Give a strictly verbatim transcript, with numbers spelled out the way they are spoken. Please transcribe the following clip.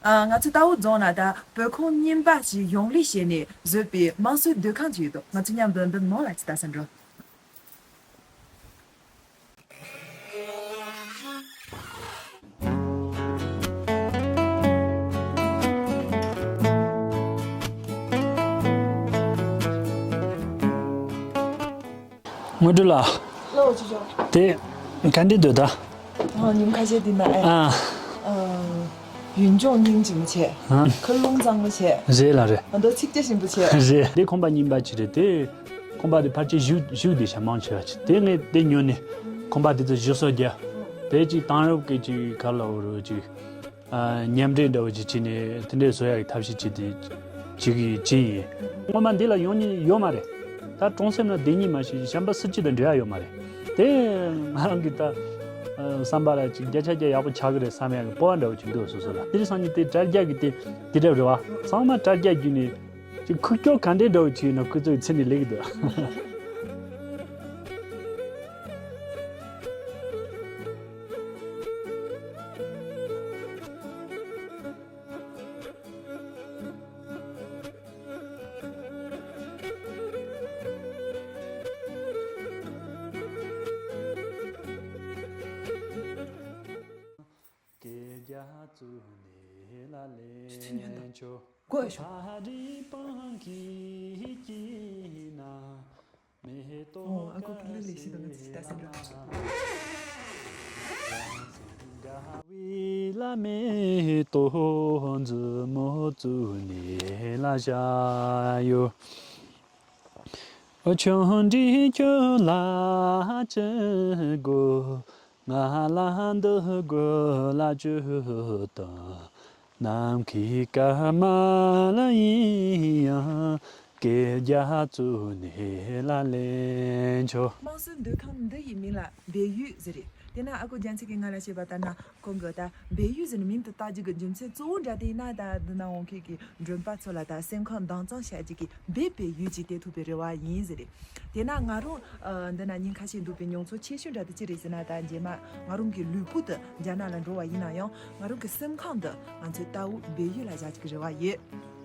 ཨ། ང་ཚོ་རྟའུ་རྫོང་ན་ད་བོད་ཁང་རྙིང་པ་ཞིག་ཡོང་ལེ་བྱས་ནས་བཟོས་པའི་དམངས་སྲོལ་སྡོད་ཁང་ཅིག་ཡོད་དོ། ང་ཚོ་མཉམ་དུ་འདི་ནང་ལ་ཅིག་ལྟ་ས་འགྲོ། དངོས་གྲུབ་ལགས། ལགས་སོ། ཅོ་ཅོ། དེ་ག་འདྲ་འདུག་ད། ཨ། ཉིན་ཁ་ཤས་འདི་ན་ཨེ། ཨ། ཨ། ཡུལ་ལྗོངས་སྙིང་རྗེ་མོ་བྱས། ཨ། མཁའ་རླུང་གཙང་མོ་བྱས། རེད་ལགས་རེད། ཨ། མདོ་ཚིག་རྒྱ་ཞིམ་པོ་བྱས། རེད། དེ་ཁང་པ་རྙིང་པ་ཅིག་རེད་དེ། ཁང་པ་དེ་ཕལ་ཆེར་བཞུགས་བཞུགས་བསྡད་ཤག་མང་ཆེ་བ་ཅིག་དེ་ངས་དེ་ཉོས་ནས་ཁང་པ་དེ་ཚོ་བཞུགས་ས་རྒྱག་དེ་ཅིག་དེང་རབས་ཀྱི་ཅིག་ག་ལབ་དགོས་རེད། ཅིག་ཨ། མཉམ་འདྲེས་འདྲ་བོ་ཅིག་བྱས་ནས་དེ་འདྲས་བཟོ་ཡག་གི་ཐབས་ཤེས་བྱེད་དེ་བྱེད་ཀྱི་བྱས་ཡིན། སྔོན་མ་འདི་ལ་ཡོང་མྱོང་ཡོད་མ་རེད། ད་གྲོང་གསེབ་ན་བསྡད་མྱོང་མ་ཤེས། གཞན་པ་སུ་གཅིག་དང་འབྲེལ་བ་ཡོད་མ་རེད། དེ་ང་རང་གི་ད་ཨ། བསམ་པ་ལ་ཅིག་བརྒྱ་ཆ་བརྒྱ་ཡག་པོ་ཆགས་ཀྱི་རེད་བསམ་ཡག་གི་སྤོབས་པ་འདྲ་བོ་ཅིག་འདུག་སོ་སོ་ལ། དེ་རིང་སང་ཉིན་དེ་དྲ་རྒྱ་གི་དེ་དེ་འདྲ་རེད་བ། ཚང་མ་དྲ་རྒྱ་བརྒྱུད་ནས་ཅིག་ཁུག་ཀྱོག་ག་འདྲས་འདྲ་བོ་བྱས་ན་ཁོ་ཚོའི་མཚན་ནས་སླེབས་ཀྱི་འདུག་ཨོ། ཨ་ཁུ་ཀི་ལི་ལི་ཞིག་དང་ང་ཚོ་ཅིག་ལྟ་སེམས་འགྲོ། དམངས་སྲོལ་སྡོད་ཁང་འདི་ཡི་མིང་ལ་སྦས་ཡུལ་ཟེར་རེད། དེ་ན་ཨ་ཁུ་རྒྱལ་མཚན་གྱིས་ང་ལ་བཤད་པ་ལྟར་ན། ཁོང་གིས་ད་སྦས་ཡུལ་ཟེར་ནས་མིང་དེ་བཏགས་རྒྱུ་གི་རྒྱུ་མཚན་གཙོ་བོ་འདྲ་དེ་ཡིན་ན། ད་འདི་ན་འོང་མཁན་གྱི་མགྲོན་པོ་ཚོ་ལ་ད་སེམས་ཁམས་དྭངས་གཙང་བྱ་རྒྱུ་གི་སྦས་པའི་ཡུལ་ཅིག་སྟེར་ཐུབ་པའི་རེ་བ་ཡིན་ཟེར་རེད། དེས་ན་ང་རང་ཨ། འདི་ན་ཉིན་ཁ་ཤས་འདུག་པའི་མྱོང་ཚོར་ཆེ་ཤོས་འདྲ་དེ་ཅི་རེད་ཟེར་ན། ད་རྗེས་མ་ང་རང་གི་ལུས་པོ་དེ་རྒྱ་ནག་ལ་འགྲོ་བ་ཡིན་ན་ཡང་། ང་རང་གི་སེམས་ཁམས་དེ་ང་ཚོའི་རྟའུ་སྦས་ཡུལ་ལ་བཞག་རྒྱུ་གི་རེ་བ་ཡོད།